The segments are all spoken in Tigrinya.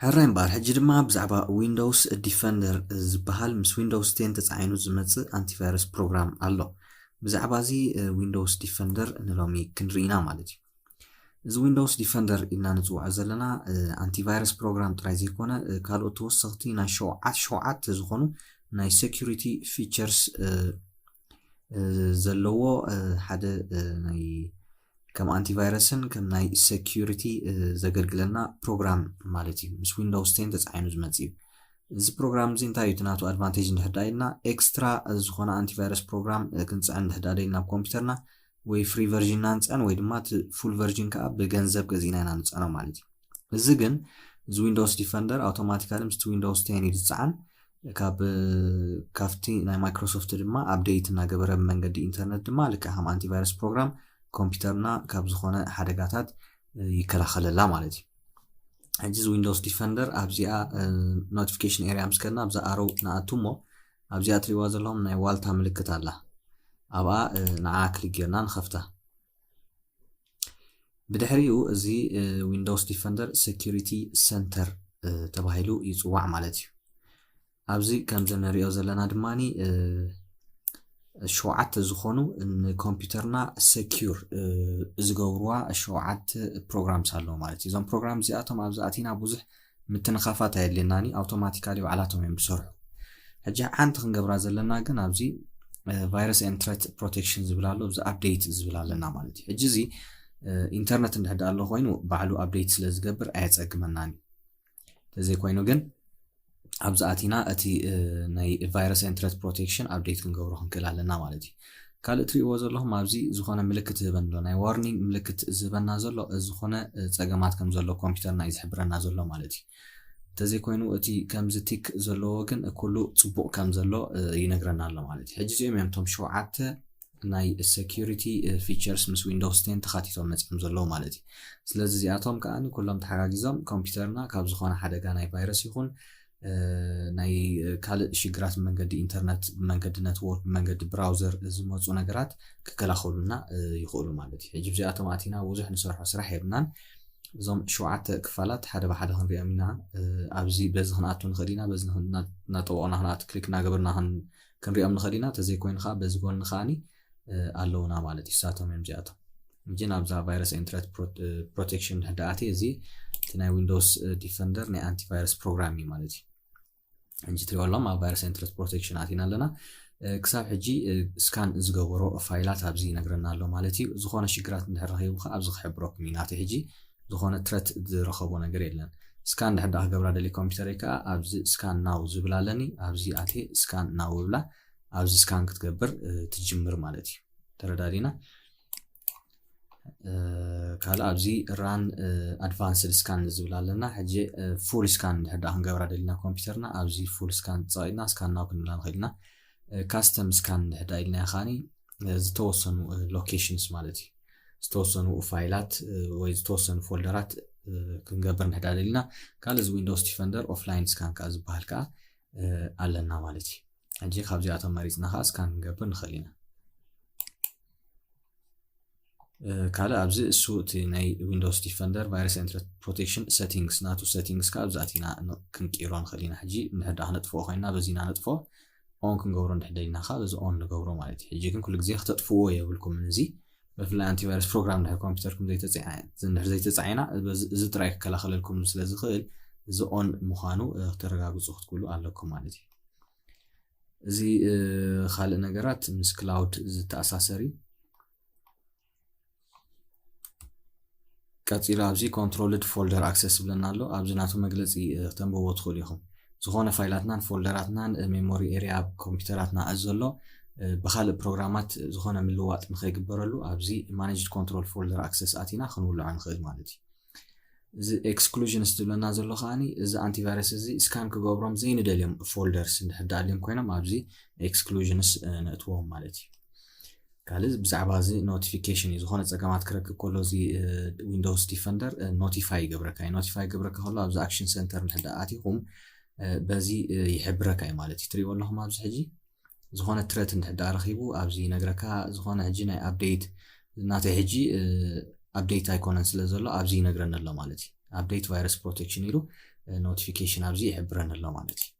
ሕራይ እምበኣር፣ ሕጂ ድማ ብዛዕባ ዊንዶውስ ዲፈንደር ዝበሃል ምስ ዊንዶውስ ቴን ተጻዒኑ ዝመጽእ ኣንቲቫይረስ ፕሮግራም ኣሎ። ብዛዕባ እዚ ዊንዶውስ ዲፈንደር ንሎሚ ክንርኢና ማለት እዩ። እዚ ዊንዶውስ ዲፈንደር ኢልና ንጽውዖ ዘለና ኣንቲቫይረስ ፕሮግራም ጥራይ ዘይኮነ፣ ካልኦት ተወሰኽቲ ናይ ሸውዓት ሸውዓተ ዝኾኑ ናይ ሴኩሪቲ ፊቸርስ ዘለዎ ሓደ ናይ ከም ኣንቲቫይረስን ከም ናይ ሴኩሪቲ ዘገልግለና ፕሮግራም ማለት እዩ። ምስ ዊንዶውስ ቴን ተጻዒኑ ዝመጽእ እዩ። እዚ ፕሮግራም እዚ እንታይ እዩ እቲ ናቱ ኣድቫንቴጅ እንድሕር ደኣ ኢልና፣ ኤክስትራ ዝኾነ ኣንቲቫይረስ ፕሮግራም ክንጽዕን እንድሕር ደኣ ደሊና ኣብ ኮምፒውተርና ወይ ፍሪ ቨርዥን ናንጸን ወይ ድማ እቲ ፉል ቨርዥን ከዓ ብገንዘብ ገዚእና ኢና ንጸዕኖ ማለት እዩ። እዚ ግን እዚ ዊንዶውስ ዲፈንደር ኣውቶማቲካሊ ምስቲ ዊንዶውስ ቴን እዩ ዝጸዓን። ካብ ካብቲ ናይ ማይክሮሶፍት ድማ ኣፕዴት እናገበረ ብመንገዲ ኢንተርነት ድማ ልክዕ ከም ኣንቲቫይረስ ፕሮግራም ኮምፒውተርና ካብ ዝኾነ ሓደጋታት ይከላኸለላ ማለት እዩ። ሕጂ እዚ ዊንዶውስ ዲፈንደር ኣብዚኣ ኖቲፊኬሽን ኤሪያ ምስ ከድና ኣብዛ ኣሮው ንኣቱ እሞ ኣብዚኣ ትሪእዋ ዘለኹም ናይ ዋልታ ምልክት ኣላ። ኣብኣ ንዓ ክሊክ ጌርና ንኸፍታ። ብድሕሪኡ እዚ ዊንዶውስ ዲፈንደር ሴኩሪቲ ሰንተር ተባሂሉ ይጽዋዕ ማለት እዩ። ኣብዚ ከምዚ ንሪኦ ዘለና ድማ ሸውዓተ ዝኾኑ ንኮምፒውተርና ሴኩር ዝገብርዋ ሸውዓተ ፕሮግራምስ ኣለዉ ማለት እዩ። እዞም ፕሮግራም እዚኣቶም ኣብዚ ኣቲና ብዙሕ ምትንኻፋት ኣየድልየናን እዩ። ኣውቶማቲካሊ ባዕላቶም እዮም ዝሰርሑ። ሕጂ ሓንቲ ክንገብራ ዘለና ግን ኣብዚ ቫይረስ ኤንድ ትረት ፕሮቴክሽን ዝብል ኣሎ፣ ኣብዚ ኣፕዴት ዝብል ኣለና ማለት እዩ። ሕጂ እዚ ኢንተርነት እንድሕር ኣሎ ኮይኑ ባዕሉ ኣፕዴት ስለ ዝገብር ኣየጸግመናን እዩ። ተዘይኮይኑ ግን ኣብዚ ኣቲና እቲ ናይ ቫይረስ ኤንድ ትረት ፕሮቴክሽን ኣፕዴት ክንገብሮ ክንክእል ኣለና ማለት እዩ። ካልእ ትሪእዎ ዘለኹም ኣብዚ ዝኾነ ምልክት ዝህበን ኣሎ፣ ናይ ዋርኒንግ ምልክት ዝህበና ዘሎ ዝኾነ ጸገማት ከም ዘሎ ኮምፒውተርና እዩ ዝሕብረና ዘሎ ማለት እዩ። እንተዘይኮይኑ እቲ ከምዚ ቲክ ዘለዎ ግን ኩሉ ጽቡቕ ከም ዘሎ ይነግረና ኣሎ ማለት እዩ። ሕጂ እዚኦም እዮም እቶም ሸውዓተ ናይ ሴኩሪቲ ፊቸርስ ምስ ዊንዶውስ ቴን ተኻቲቶም መጺኦም ዘለዉ ማለት እዩ። ስለዚ እዚኣቶም ከዓ ኩሎም ተሓጋጊዞም ኮምፒውተርና ካብ ዝኾነ ሓደጋ ናይ ቫይረስ ይኹን ናይ ካልእ ሽግራት ብመንገዲ ኢንተርነት፣ ብመንገዲ ነትወርክ፣ ብመንገዲ ብራውዘር ዝመፁ ነገራት ክከላኸሉና ይኽእሉ ማለት እዩ። ሕጂ ብዚኣቶም ኣቲና ብዙሕ ንሰርሖ ስራሕ የብናን። እዞም ሸውዓተ ክፋላት ሓደ ብሓደ ክንሪኦም ኢና። ኣብዚ በዚ ክንኣቱ ንኽእል ኢና፣ በዚ እናጠወቕና ክንኣቱ ክሊክ እናገበርና ክንሪኦም ንኽእል ኢና። ተዘይኮይኑ ከዓ በዚ ጎኒ ከዓኒ ኣለውና ማለት እዩ። እሳቶም እዮም እዚኣቶም። እንጂ ናብዛ ቫይረስ ኤንድ ትረት ፕሮቴክሽን እንድሕር ደኣ ኣትየ፣ እዚ እቲ ናይ ዊንዶውስ ዲፈንደር ናይ ኣንቲቫይረስ ፕሮግራም እዩ ማለት እዩ። እንጂ ትሪኦ ኣሎም ኣብ ቫይረስ ኤንድ ትረት ፕሮቴክሽን ኣቲና ኣለና። ክሳብ ሕጂ ስካን ዝገበሮ ፋይላት ኣብዚ ይነግረና ኣሎ ማለት እዩ። ዝኾነ ሽግራት እንድሕር ረኺቡ ከዓ ኣብዚ ክሕብረኩም እዩ። ናተይ ሕጂ ዝኾነ ትረት ዝረኸቦ ነገር የለን። ስካን እንድሕር ደኣ ክገብራ ደሊ ኮምፒውተረይ ከዓ ኣብዚ ስካን ናው ዝብል ኣለኒ። ኣብዚ ኣትየ ስካን ናው ብላ ኣብዚ ስካን ክትገብር ትጅምር ማለት እዩ። ተረዳዲና። ካልእ ኣብዚ ራን ኣድቫንስድ ስካን ዝብል ኣለና። ሕጂ ፉል ስካን እንድሕር ደኣ ክንገብራ ደሊና ኮምፒውተርና ኣብዚ ፉል ስካን ተጸቒጥና ስካን ናው ክንብላ ንኽእል ኢና። ካስተም ስካን እንድሕር ደኣ ኢልና ከዓኒ ዝተወሰኑ ሎኬሽንስ ማለት እዩ፣ ዝተወሰኑ ፋይላት ወይ ዝተወሰኑ ፎልደራት ክንገብር እንድሕር ደኣ ደሊና። ካልእ እዚ ዊንዶውስ ዲፈንደር ኦፍላይን ስካን ከዓ ዝበሃል ከዓ ኣለና ማለት እዩ። ሕጂ ካብዚኣቶም መሪፅና ከዓ ስካን ክንገብር ንኽእል ኢና። ካልእ ኣብዚ እሱ እቲ ናይ ዊንዶውስ ዲፈንደር ቫይረስ ኤንድ ትረት ፕሮቴክሽን ሴቲንግስ ናቱ ሴቲንግስ ከዓ ኣብዚ ኣቲና ክንቅይሮ ንኽእል ኢና። ሕጂ እንድሕር ደኣ ክነጥፍኦ ኮይንና በዚ ኢና ነጥፍኦ። ኦን ክንገብሮ እንድሕር ደሊና ከዓ በዚ ኦን ንገብሮ ማለት እዩ። ሕጂ ግን ኩሉ ግዜ ክተጥፍዎ የብልኩምን። እዚ ብፍላይ ኣንቲቫይረስ ፕሮግራም እንድሕር ኮምፒውተርኩም እንድሕር ዘይተፃዒና እዚ ጥራይ ክከላኸለልኩም ስለ ዝኽእል እዚ ኦን ምዃኑ ክተረጋግፁ ክትክእሉ ኣለኩም ማለት እዩ። እዚ ካልእ ነገራት ምስ ክላውድ ዝተኣሳሰር እዩ። ቀፂሉ ኣብዚ ኮንትሮልድ ፎልደር ኣክሰስ ዝብለና ኣሎ። ኣብዚ ናቱ መግለፂ ክተንብቦ ትኽእሉ ኢኹም። ዝኾነ ፋይላትናን ፎልደራትናን ሜሞሪ ኤሪያ ኣብ ኮምፒውተራትና ዘሎ ብካልእ ፕሮግራማት ዝኾነ ምልዋጥ ንኸይግበረሉ ኣብዚ ማኔጅድ ኮንትሮል ፎልደር ኣክሰስ ኣቲና ክንውልዖ ንኽእል ማለት እዩ። እዚ ኤክስክሉዥንስ ዝብለና ዘሎ ከዓኒ እዚ ኣንቲቫይረስ እዚ ስካን ክገብሮም ዘይንደልዮም ፎልደርስ እንድሕር ደኣ ኣልዮም ኮይኖም ኣብዚ ኤክስክሉዥንስ ነእትዎም ማለት እዩ። ካልእ ብዛዕባ እዚ ኖቲፊኬሽን እዩ። ዝኾነ ጸገማት ክረክብ ከሎ እዚ ዊንዶውስ ዲፈንደር ኖቲፋይ ይገብረካ እዩ። ኖቲፋይ ይገብረካ ከሎ ኣብዚ ኣክሽን ሰንተር እንድሕር ደኣ ኣቲኹም በዚ ይሕብረካ እዩ ማለት እዩ። ትሪእዎ ኣለኹም ኣብዚ ሕጂ ዝኾነ ትረት እንድሕር ደኣ ረኺቡ ኣብዚ ይነግረካ። ዝኾነ ሕጂ ናይ ኣፕዴት ናተይ ሕጂ ኣፕዴት ኣይኮነን ስለ ዘሎ ኣብዚ ይነግረኒ ኣሎ ማለት እዩ። ኣፕዴት ቫይረስ ፕሮቴክሽን ኢሉ ኖቲፊኬሽን ኣብዚ ይሕብረን ኣሎ ማለት እዩ።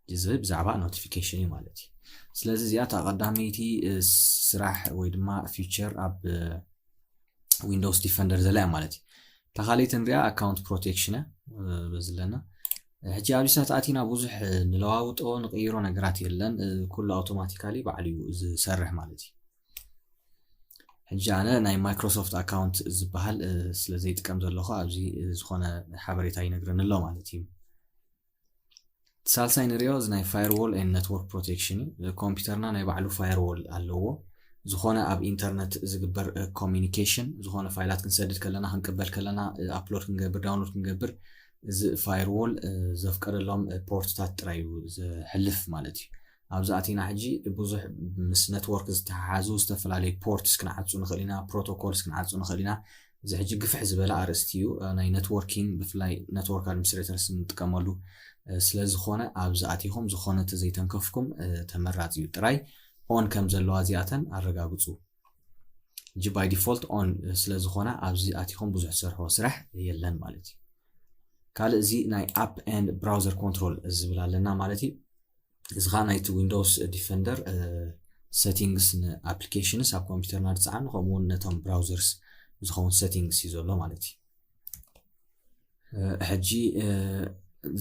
እዚ ብዛዕባ ኖቲፊኬሽን እዩ ማለት እዩ። ስለዚ እዚኣ እታ ቀዳመይቲ ስራሕ ወይ ድማ ፊቸር ኣብ ዊንዶውስ ዲፈንደር ዘላ እያ ማለት እዩ። እታ ካልኣይቲ ንሪኣ ኣካውንት ፕሮቴክሽን በዚ ኣለና። ሕጂ ኣብዚ ሰዓት ኣቲና ብዙሕ ንለዋውጦ ንቕይሮ ነገራት የለን። ኩሉ ኣውቶማቲካሊ ባዕሉ እዩ ዝሰርሕ ማለት እዩ። ሕጂ ኣነ ናይ ማይክሮሶፍት ኣካውንት ዝበሃል ስለ ዘይጥቀም ዘለኹ ኣብዚ ዝኾነ ሓበሬታ ይነግረኒ ኣሎ ማለት እዩ። ሳልሳይ ንሪኦ እዚ ናይ ፋየርዎል ን ነትወርክ ፕሮቴክሽን እዩ። ኮምፒውተርና ናይ ባዕሉ ፋየርዎል ኣለዎ። ዝኾነ ኣብ ኢንተርነት ዝግበር ኮሚኒኬሽን፣ ዝኾነ ፋይላት ክንሰድድ ከለና፣ ክንቅበል ከለና፣ ኣፕሎድ ክንገብር፣ ዳውንሎድ ክንገብር፣ እዚ ፋየርዎል ዘፍቀደሎም ፖርትታት ጥራይ እዩ ዝሕልፍ ማለት እዩ። ኣብዚ ኣቲና ሕጂ ብዙሕ ምስ ነትወርክ ዝተሓሓዙ ዝተፈላለዩ ፖርትስ ክንዓፁ ንኽእል ኢና፣ ፕሮቶኮልስ ክንዓፁ ንኽእል ኢና። እዚ ሕጂ ግፍሕ ዝበለ ኣርእስቲ እዩ። ናይ ነትወርኪንግ ብፍላይ ነትወርክ ኣድሚኒስትሬተርስ እንጥቀመሉ ስለዝኾነ ኣብዚ ኣቲኹም ዝኾነ ተዘይተንከፍኩም ተመራፂ እዩ። ጥራይ ኦን ከም ዘለዋ እዚኣተን ኣረጋግፁ። ሕጂ ባይ ዲፎልት ኦን ስለዝኾነ ኣብዚ ኣቲኹም ብዙሕ ትሰርሕዎ ስራሕ የለን ማለት እዩ። ካልእ እዚ ናይ ኣፕ ን ብራውዘር ኮንትሮል ዝብል ኣለና ማለት እዩ። እዚ ከዓ ናይቲ ዊንዶውስ ዲፈንደር ሰቲንግስ ንኣፕሊኬሽንስ ኣብ ኮምፒውተርና ዝፀዓኑ ከምኡውን ነቶም ብራውዘርስ ዝኸውን ሰቲንግስ እዩ ዘሎ ማለት እዩ። ሕጂ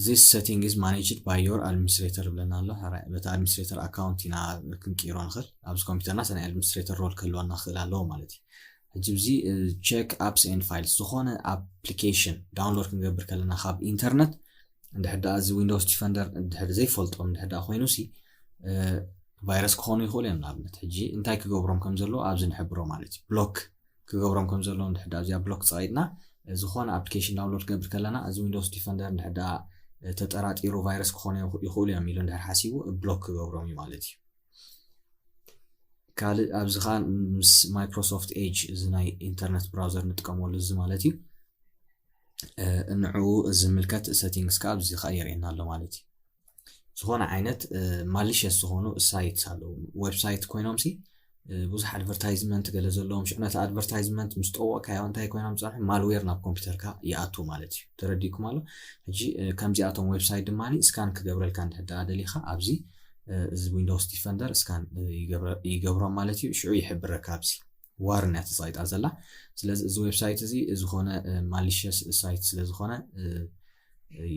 this setting is managed by your administrator ይብለና ኣሎ። በቲ ኣድሚኒስትሬተር ኣካውንት ኢና ክንቅይሮ ንኽእል። ኣብዚ ኮምፒውተርና ናይ ኣድሚኒስትሬተር ሮል ክህልወና ክኽእል ኣለዎ ማለት እዩ። ሕጂ እዚ ቸክ ኣፕስ ን ፋይልስ ዝኾነ ኣፕሊኬሽን ዳውንሎድ ክንገብር ከለና ካብ ኢንተርነት እንድሕር ደኣ እዚ ዊንዶውስ ዲፈንደር እንድሕር ዘይፈልጦም እንድሕር ደኣ ኮይኑ ሲ ቫይረስ ክኾኑ ይኽእሉ እዮም። ንኣብነት ሕጂ እንታይ ክገብሮም ከም ዘለዎ ኣብዚ ንሕብሮ ማለት እዩ። ብሎክ ክገብሮም ከም ዘለዎ እንድሕር ደኣ ኣብዚኣ ብሎክ ፀቒጥና ዝኾነ ኣፕሊኬሽን ዳውንሎድ ክገብር ከለና እዚ ዊንዶውስ ዲፈንደር እንድሕር ደኣ ተጠራጢሩ ቫይረስ ክኾኑ ይኽእሉ እዮም ኢሉ እንድሕር ሓሲቡ ብሎክ ክገብሮም እዩ ማለት እዩ። ካልእ ኣብዚ ከዓ ምስ ማይክሮሶፍት ኤጅ እዚ ናይ ኢንተርነት ብራውዘር ንጥቀመሉ እዚ ማለት እዩ። ንዕኡ ዝምልከት ሰቲንግስ ከዓ ኣብዚ ከዓ የርእየና ኣሎ ማለት እዩ። ዝኾነ ዓይነት ማሊሽየስ ዝኾኑ ሳይት ኣለዉ። ዌብሳይት ኮይኖም ሲ ብዙሕ ኣድቨርታይዝመንት ገለ ዘለዎም ሽዑ ነቲ ኣድቨርታይዝመንት ምስ ጠወቕካዮ እንታይ ኮይኖም ዝፀንሑ ማልዌር ናብ ኮምፒውተርካ ይኣቱ ማለት እዩ። ተረዲእኩም ኣሎ? ሕጂ ከምዚኣቶም ዌብሳይት ድማ ስካን ክገብረልካ እንድሕር ደኣ ደሊኻ ኣብዚ እዚ ዊንዶውስ ዲፈንደር ስካን ይገብሮም ማለት እዩ። ሽዑ ይሕብረካ ኣብዚ ዋርን እያ ተፃይጣ ዘላ። ስለዚ እዚ ዌብሳይት እዚ ዝኾነ ማሊሽየስ ሳይት ስለዝኾነ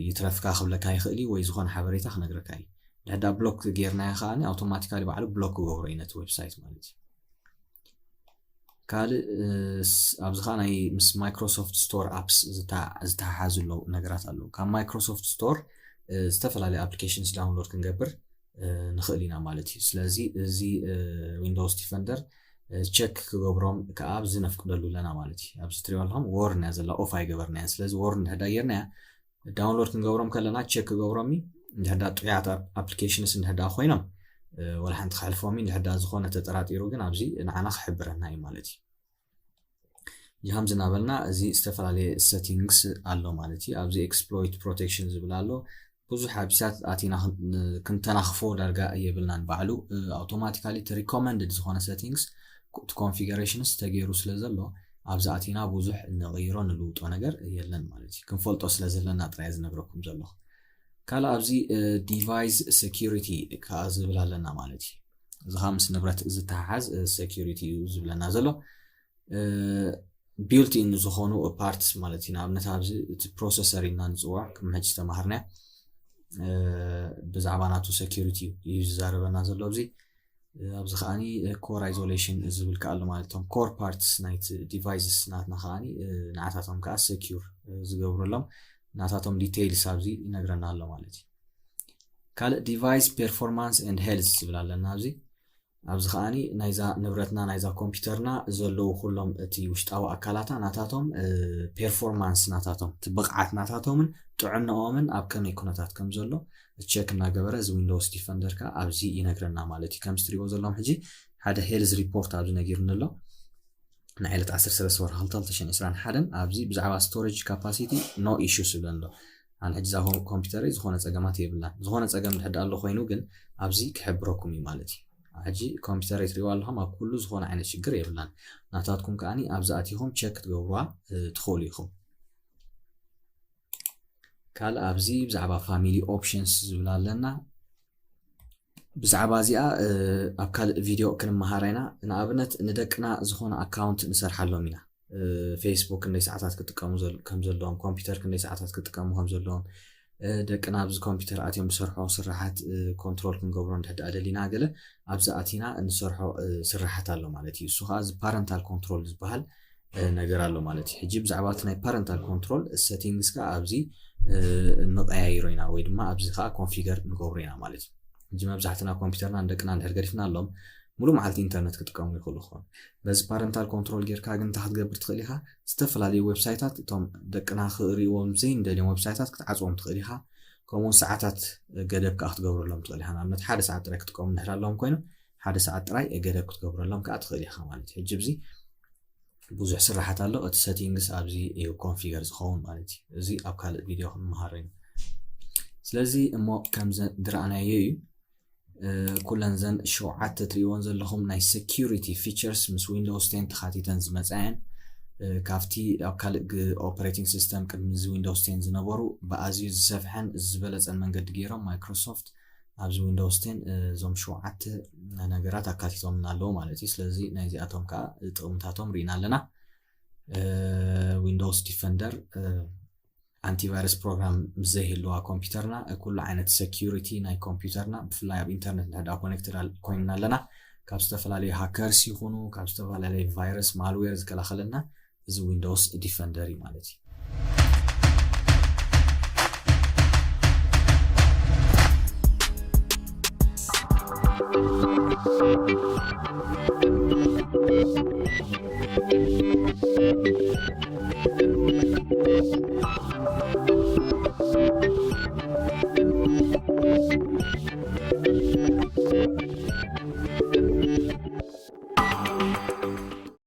ይትረፍካ ክብለካ ይኽእል እዩ ወይ ዝኾነ ሓበሬታ ክነግረካ እዩ። ድሕዳ ብሎክ ጌርናዮ ከዓ ኣውቶማቲካሊ ባዕሉ ብሎክ ክገብሮ እዩ ነቲ ዌብሳይት ማለት እዩ። ካልእ ኣብዚ ከዓ ናይ ምስ ማይክሮሶፍት ስቶር ኣፕስ ዝተሓሓዙ ኣለዉ ነገራት ኣለዉ። ካብ ማይክሮሶፍት ስቶር ዝተፈላለዩ ኣፕሊኬሽንስ ዳውንሎድ ክንገብር ንኽእል ኢና ማለት እዩ። ስለዚ እዚ ዊንዶውስ ዲፈንደር ቸክ ክገብሮም ከዓ ኣብዚ ነፍቅደሉ ኣለና ማለት እዩ። ኣብዚ ትሪኦ ኣለኹም ወርን እያ ዘላ ኦፍ ኣይገበርናያን። ስለዚ ወርን ድሕዳ ጌርናያ ዳውንሎድ ክንገብሮም ከለና ቸክ ክገብሮም እዩ። እንድሕዳ ጥዑያት ኣፕሊኬሽንስ እንድሕዳ ኮይኖም ወላ ሓንቲ ክሕልፎም እዩ። እንድሕዳ ዝኾነ ተጠራጢሩ ግን ኣብዚ ንዓና ክሕብረና እዩ ማለት እዩ። ከምዚ እናበልና እዚ ዝተፈላለየ ሰቲንግስ ኣሎ ማለት እዩ። ኣብዚ ኤክስፕሎይት ፕሮቴክሽን ዝብል ኣሎ። ብዙሕ ኣብሳት ኣቲና ክንተናኽፎ ዳርጋ የብልናን። ባዕሉ ኣውቶማቲካሊ እቲ ሪኮመንድድ ዝኾነ ሰቲንግስ እቲ ኮንፊገሬሽንስ ተገይሩ ስለ ዘሎ ኣብዚ ኣቲና ብዙሕ ንቕይሮ ንልውጦ ነገር የለን ማለት እዩ። ክንፈልጦ ስለ ዘለና ጥራይ ዝነግረኩም ዘለኹ። ካልእ ኣብዚ ዲቫይስ ሴኪሪቲ ከዓ ዝብል ኣለና ማለት እዩ። እዚ ከዓ ምስ ንብረት ዝተሓሓዝ ሴኪሪቲ እዩ ዝብለና ዘሎ። ቢልት ኢን ዝኾኑ ፓርትስ ማለት እዩ። ንኣብነት ኣብዚ እቲ ፕሮሰሰር ኢልና ንፅውዖ ከም ሕጂ ዝተማሃርናዮ ብዛዕባ ናቱ ሴኪሪቲ እዩ ዝዛረበና ዘሎ ኣብዚ። ኣብዚ ከዓኒ ኮር ኣይዞሌሽን ዝብል ከኣ ኣሎ ማለት እቶም ኮር ፓርትስ ናይቲ ዲቫይስስ ናትና ከዓኒ ንዓታቶም ከኣ ሴኪር ዝገብረሎም ናታቶም ዲቴይልስ ኣብዚ ይነግረና ኣሎ ማለት እዩ። ካልእ ዲቫይስ ፐርፎርማንስ ኤንድ ሄልዝ ዝብል ኣለና ኣብዚ። ኣብዚ ከዓኒ ናይዛ ንብረትና ናይዛ ኮምፒውተርና ዘለዉ ኩሎም እቲ ውሽጣዊ ኣካላታ ናታቶም ፐርፎርማንስ ናታቶም እቲ ብቕዓት ናታቶምን ጥዕንኦምን ኣብ ከመይ ኩነታት ከም ዘሎ ቸክ እናገበረ እዚ ዊንዶውስ ዲፈንደር ከኣ ኣብዚ ይነግረና ማለት እዩ። ከምዚ ትሪእዎ ዘለኹም ሕጂ ሓደ ሄልዝ ሪፖርት ኣብዚ ነጊርኒ ኣሎ። ንዓይለት ዓሰርተ ሰለስተ ወርሒ ክልተ ክልተ ሽሕን ዕስራን ሓደን ኣብዚ ብዛዕባ ስቶሬጅ ካፓሲቲ ኖ ኢሹስ ይብለኒ ኣሎ። ኣነ ሕጂ እዛ ኮምፒውተረይ ዝኾነ ጸገማት የብላን። ዝኾነ ጸገም ድሕር ኣሎ ኮይኑ ግን ኣብዚ ክሕብረኩም እዩ ማለት እዩ። ሕጂ ኮምፒውተረይ ትሪእዋ ኣለኹም ኣብ ኩሉ ዝኾነ ዓይነት ሽግር የብላን። ናታትኩም ከዓኒ ኣብዚ ኣቲኹም ቸክ ክትገብርዋ ትኽእሉ ኢኹም። ካልእ ኣብዚ ብዛዕባ family options ዝብል ኣለና። ብዛዕባ እዚኣ ኣብ ካልእ ቪድዮ ክንመሃራ ኢና። ንኣብነት ንደቅና ዝኾነ ኣካውንት ንሰርሓሎም ኢና። ፌስቡክ ክንደይ ሰዓታት ክጥቀሙ ከም ዘለዎም፣ ኮምፒውተር ክንደይ ሰዓታት ክጥቀሙ ከም ዘለዎም፣ ደቅና ኣብዚ ኮምፒውተር ኣትዮም ዝሰርሖ ስራሓት ኮንትሮል ክንገብሮ እንድሕር ደኣ ደሊና ገለ ኣብዚ ኣቲና እንሰርሖ ስራሓት ኣሎ ማለት እዩ። እሱ ከዓ እዚ ፓረንታል ኮንትሮል ዝበሃል ነገር ኣሎ ማለት እዩ። ሕጂ ብዛዕባ እቲ ናይ ፓረንታል ኮንትሮል ሴቲንግስ ከዓ ኣብዚ ንቀያይሮ ኢና ወይ ድማ ኣብዚ ከዓ ኮንፊገር ንገብሮ ኢና ማለት እዩ። ሕጂ መብዛሕትና ኮምፒውተርና ንደቅና እንድሕር ገዲፍና ኣሎም ሙሉ መዓልቲ ኢንተርነት ክጥቀሙ ይኽእሉ ክኾኑ። በዚ ፓረንታል ኮንትሮል ጌርካ ግን እንታይ ክትገብር ትኽእል ኢኻ? ዝተፈላለዩ ዌብሳይታት እቶም ደቅና ክርእዎም ዘይንደልዮም ዌብሳይታት ክትዓፅዎም ትኽእል ኢኻ። ከምኡውን ሰዓታት ገደብ ከዓ ክትገብረሎም ትኽእል ኢኻ። ንኣብነት ሓደ ሰዓት ጥራይ ክጥቀሙ እንድሕር ኣለዎም ኮይኖም ሓደ ሰዓት ጥራይ ገደብ ክትገብረሎም ከዓ ትኽእል ኢኻ ማለት እዩ። ሕጂ እዚ ብዙሕ ስራሓት ኣሎ። እቲ ሴቲንግስ ኣብዚ እዩ ኮንፊገር ዝኸውን ማለት እዩ። እዚ ኣብ ካልእ ቪድዮ ክንመሃሮ ኢና። ስለዚ እሞ ከምዚ ዝረኣናዮ እዩ። ኩለን ዘን ሸውዓተ ትሪእዎን ዘለኹም ናይ ሴኪሪቲ ፊቸርስ ምስ ዊንዶውስ ቴን ተኻቲተን ዝመፃ እየን። ካብቲ ኣብ ካልእ ኦፐሬቲንግ ሲስተም ቅድሚ እዚ ዊንዶውስ ቴን ዝነበሩ ብኣዝዩ ዝሰፍሐን ዝበለፀን መንገዲ ገይሮም ማይክሮሶፍት ኣብዚ ዊንዶውስ ቴን እዞም ሸውዓተ ነገራት ኣካቲቶም ኣለዉ ማለት እዩ። ስለዚ ናይዚኣቶም ከዓ ጥቕምታቶም ርኢና ኣለና። ዊንዶውስ ዲፈንደር ኣንቲቫይረስ ፕሮግራም ምስ ዘይህልዋ ኮምፒውተርና ኩሉ ዓይነት ሴኪሪቲ ናይ ኮምፒውተርና ብፍላይ ኣብ ኢንተርነት እንድሕር ኮይንና ኣለና ካብ ዝተፈላለዩ ሃከርስ ይኹኑ ካብ ዝተፈላለዩ ቫይረስ ማልዌር ዝከላኸለልና እዚ ዊንዶውስ ዲፈንደር እዩ ማለት እዩ።